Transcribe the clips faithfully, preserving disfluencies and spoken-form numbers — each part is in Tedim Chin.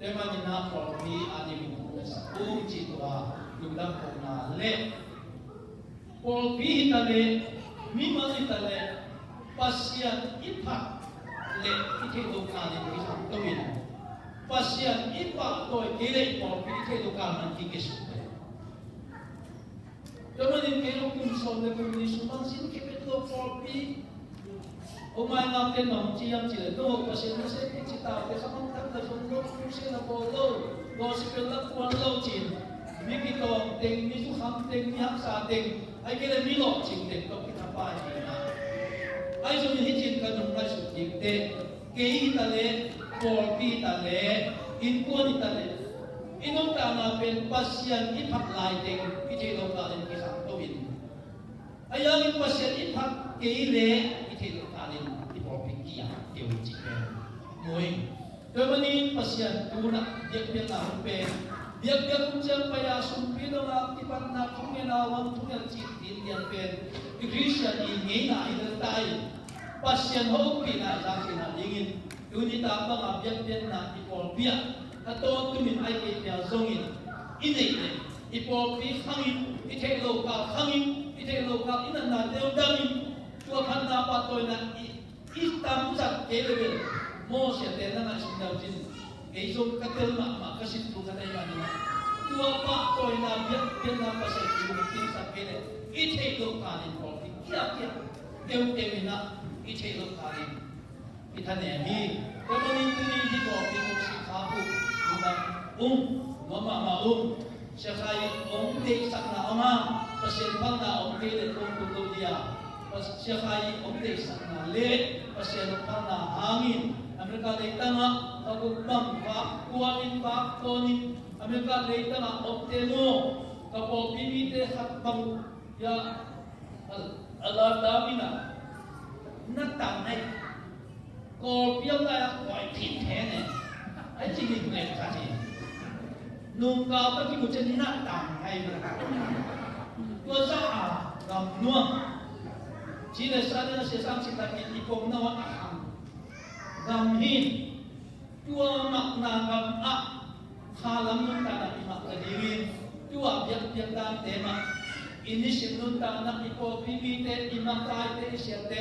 Tua manin ah pawlpi a ding in hong na sak ung cih tua lungdam kohna le pawlpi hi ta leh, mimal hi ta leh, Pasian i phat leh i theih loh kal in i khangto in, Pasian i pahtawi kei leh i pawlpi i theih loh kal man kikiasuk leh. Tua manin kei lo kum sawm le kum nih sung bang sin khempeuh lo pawlpi. O mai ngam te nong ci hiam cih leh, no, Pasian na sem i ci ta te kha bang tak na zong lo kum se na pawl lo, gospel na kuan lo cin. Mi kitawng teng, mi thukham teng, mi haksa teng, ai kei le mi lawhcing teng tawh kithapai kei na. Ai zong in hih cin ka nung ngaihsut ding te. Kei hi ta leh, pawlpi hi ta leh, innkuan hi ta leh, i nuntakna pen Pasian i phat lai teng i theih loh kal in i khangto in. A yang in Pasian i phat kei leh i theih loh kal in i pawlpi kiang keu in cih pen. Mui. Tua manin Pasian tu-in ah biakpiakna hong pen. Biakpiak hong ciang pai-a sumpi dong a kipatna thungetna lam thunget cih ding lian pen. I Khristian i ngeina hi lel ta in. Pasian hopihna i zak theihna dingin, tuni tak banga biakpiakna i pawlpi ah a tawntung in ai kei pia zongin, i neih leh i pawlpi khang in, i theih loh kal khang in, i theih loh kal i natna deuh dam in, tua phatna pahtawina i, i tamzat kei leh bel, Moses te na ngaihsun deuh cin. Kei zong ka tel mahmah ka sin thu ka nei mah ni mah. Tua pahtawina biakpiakna Pasian i lungkimsak kei leh i theih loh kal in pawlpi kiakia, keu keu in ah i theih loh kal in i thanem hi. Tua manin tuni hih pawlpi kong sikha uh, lungdam ung, nuam mahmah ung. Sia Khai ong deihsakna ong a, Pasian phalna ong kei leh kong tung lo dia. Sia Khai ong deihsakna le Pasian ong phalna hangin America leitangah ka guk bang vak kuangin vak kawnin America leitangah omte maw, ka pawlpi mite khat bang ya a la dam in ah na tang nai. Kawlpi a lai-ah koi phin thei ne. Ai ci ning ngai khat hi. Nungkau ka kimu ciang na tang ngai. Tua zah a gam nuam. Ci le sa le na sia sam ci takin i pom na wa a khang gam hi. Tua makna gam ah khalam nuntakna i mak ta dingin, tua biakpiak dante mah i nisim nuntakna i pawlpi mite, i makaite, i siate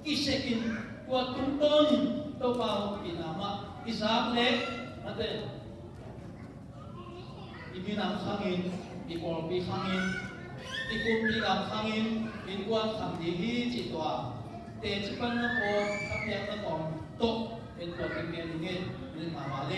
kisekin, tua tungtawnin Topa hopihna mah i zak leh, mate, i minam khangin, i pawlpi khangin, i kumpi gam khangin, innkuan khang ding hi ci tua. Teci panna kawm, a piakna kawm tawh en tua ding gen ding e. Min mama le